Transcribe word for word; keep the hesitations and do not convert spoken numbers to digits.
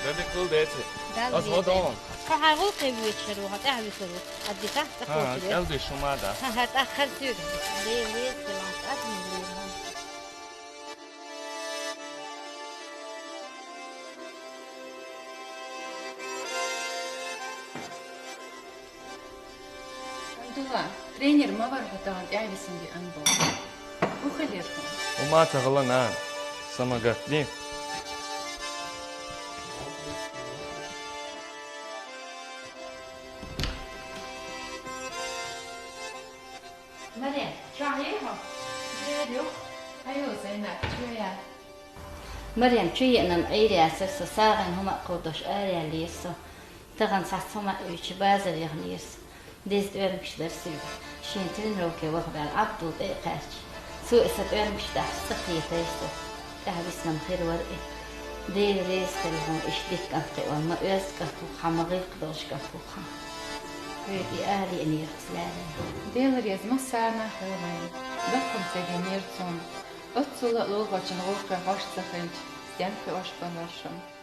Дали кул деци. Дали Аз деци. Водон. Хо хар гул кевичеру, хо тахвисеру. Аддиса, Ха, тахвисеру. Калди шума да. Ха, ха, тахар сюг. Ле, ле, ле, ле, ле. Абдулла, тренер ма вар хӀу тагӀан тӀягӀвисинди анбу. Ухилирхьу. Ума цагъалана, самагатни. Марем, чу гӀайри хьо? Дер юх. Аю, Зайнаб, чу я? Марем, чу еънан гӀайри ясар со, сагӀин хӀума кховдош араял яр со. Тагъан цхьацца хӀума уьйчи базар яхнийр со. Деза тӀоьрмаш дар сига. Шен тренировке вахбаьл Абдул тӀе а кхаьчча. Цо и са тӀоьрмаш дахьаш ца кхетайр со. ТӀехь виснам хир вар и. Дела реза хила хьуна, иштта дика кӀант кхиъна, ма оьзда кӀант ву хьан, ма гӀиллакх долуш кӀант ву хьан. Вайга и ала лиънера цу лаьррина. Дела реза массарна хила вайн. Доккхам ца гинера цунна. Оццула а лулахочун гӀуллакхе хьош ца хилча, стенна кхиош бан вара шуна.